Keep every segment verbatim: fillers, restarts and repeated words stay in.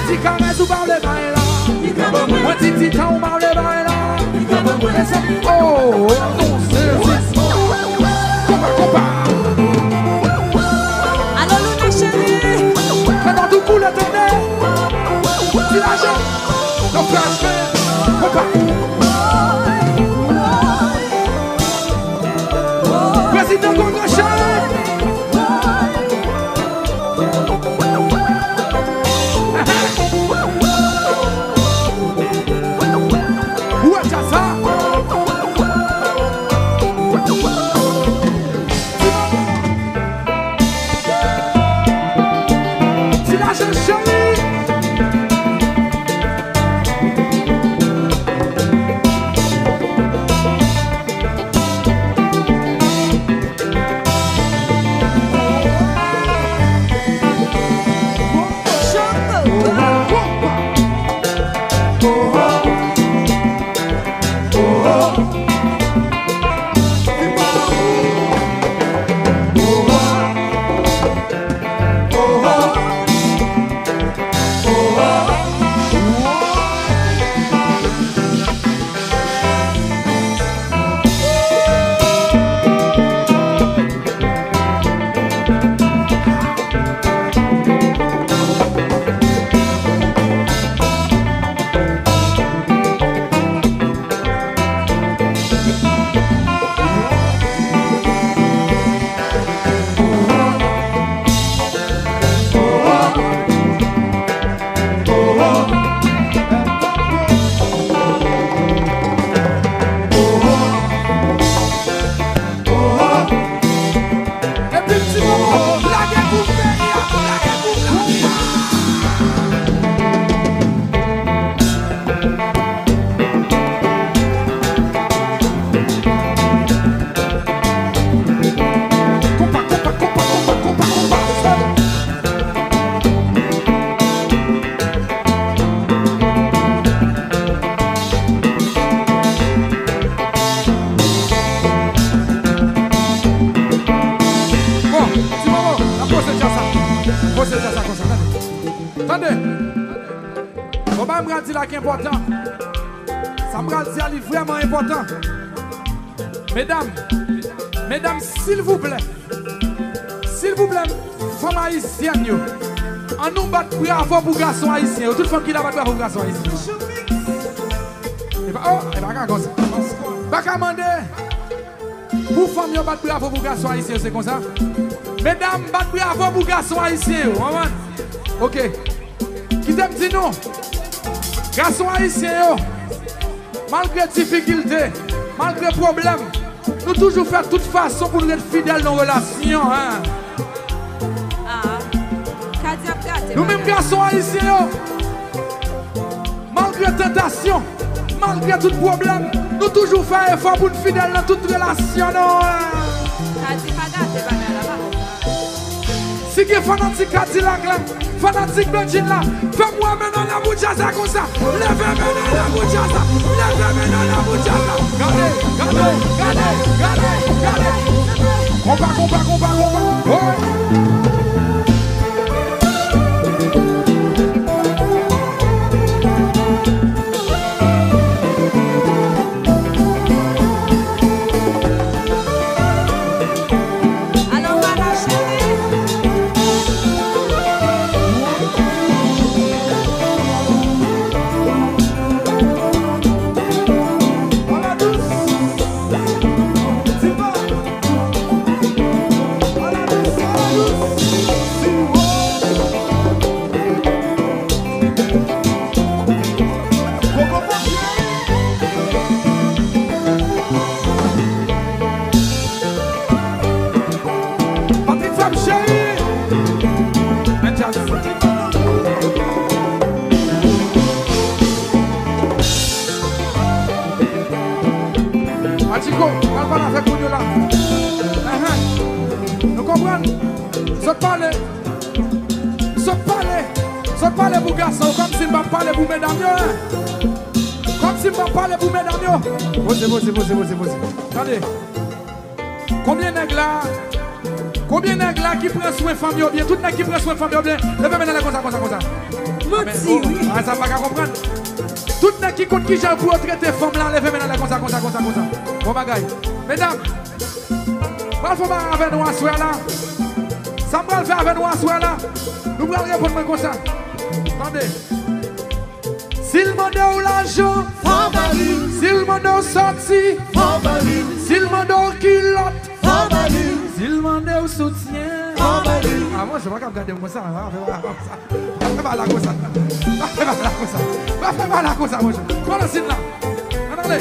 Ti karès ou pa vle bay la. Mwen di ti tan ou pa vle bay la. Mezanmi, oh, non, sezi. Konpa, konpa. Alo, Luna cheri. Fè nou tou koule tande. Ti lajan. Nan flash, konpa. Prezidan Gogo cheri. Ou wè djaz sa? Ti lajan cheri. Epi ti moman, lage pou peyi a, lage pou peyi a. Konpa, konpa, konpa, konpa, konpa, konpa. Bon, ti moman, n ap poze djaz sa. N ap poze djaz sa konsa, tande. Tande. Bon, bagay m pral di la ki enpòtan. Sa m pral di a, li vrèman enpòtan. Medam, medam, silvouplè, silvouplè, fanm ayisyèn yo, ann nou bat bravo pou gason ayisyen yo. Tout fanm ki la, bat bravo pou gason ayisyen. E pa, oh, e pa ka konsa. Pa ka mande pou fanm yo bat bravo pou gason ayisyen yo, se konsa. Medam, bat bravo pou gason ayisyen yo, w konprann? Ok. Kite m di nou, gason ayisyen yo, malgre difikilte, malgre pwoblèm, nou toujou fè tout fason pou n ret fidèl nan relasyon, en. Ah, Kadi ap gate. Nou menm gason ayisyen yo, malgre tantasyon, malgre tout pwoblèm, nou toujou fè efò pou n fidèl nan tout relasyon nou, en. Kadi pa gate bagay la, pa. Si gen fanatik Kadilak la, fanatik Bedjine la, fè m wè men nou anlè pou djaz la konsa. Leve men nou anlè pou djaz la. Leve men nou anlè pou djaz la. Gade, gade, gade, gade, gade. Konpa, konpa, konpa, konpa. Woy. Alò, Mana cheri. Patrick Sam cheri. Men djaz. Patiko, pral pale avèk moun yo la. Enhen. Nou konprann? Zòt pale. Zòt pale. Zòt pale pou gason yo, kòmsi m p ap pale pou medam yo, en. Kòmsi m p ap pale pou medam yo. Poze, poze, poze, poze, poze. Tande. Konbyen nèg la? Konbyen nèg la ki pran swen fanm yo byen? Tout nèg ki pran swen fanm yo byen, leve men n anlè konsa, konsa, konsa. Ti wi. Ah, sa m pa ka konprann. Tout nèg ki konn kijan pou yo trete fanm la, leve men anlè konsa, konsa, konsa, konsa. Bon bagay. Medam, m pral fè yon bagay avè nou aswè la. Sa m pral fè avè nou aswè la, nou pral reponn mwen konsa. Tande. Si l mande w lajan, fò w ba li. Si l mande w sòti, fò w ba li. Si l mande w kilòt, fò w ba li. Si l mande w soutyen, fò w ba li. Ah, mwen, se pa k ap gade m konsa, pa fè bagay konsa. Pa fè bagay la konsa. Pa fè bagay la konsa. Pa fè bagay la konsa, monchè. Pran nan sin la. Ann ale.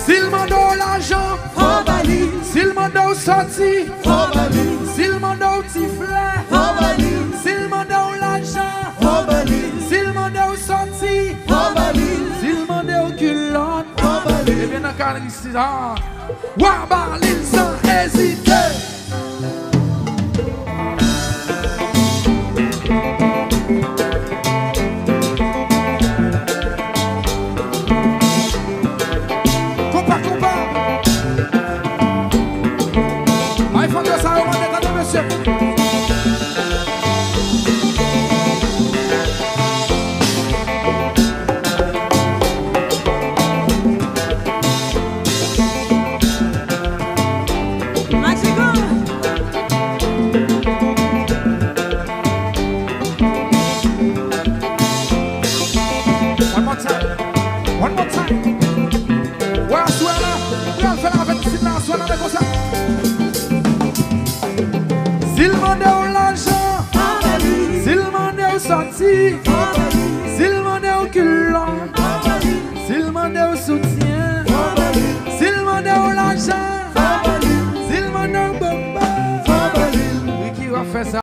Si l mande w lajan, fò w ba li. Si l mande w sòti, fò w ba li. Si l mande w ti flè, fò w ba li. Si l mande w lajan, fò w ba li. Si l mande w sòti, fò w ba li. Si l mande w kilòt, fò w ba li. Ebyen, nan ka sa, w a ba li l san ezite. Konpa, konpa. Ay, fanm yo sa yo mande, tande, mesye. Magical. One more time. One more time. Wè aswè la, pral fè l avèk Sina aswè la, men konsa. Si l mande w lajan, si l mande w sòti,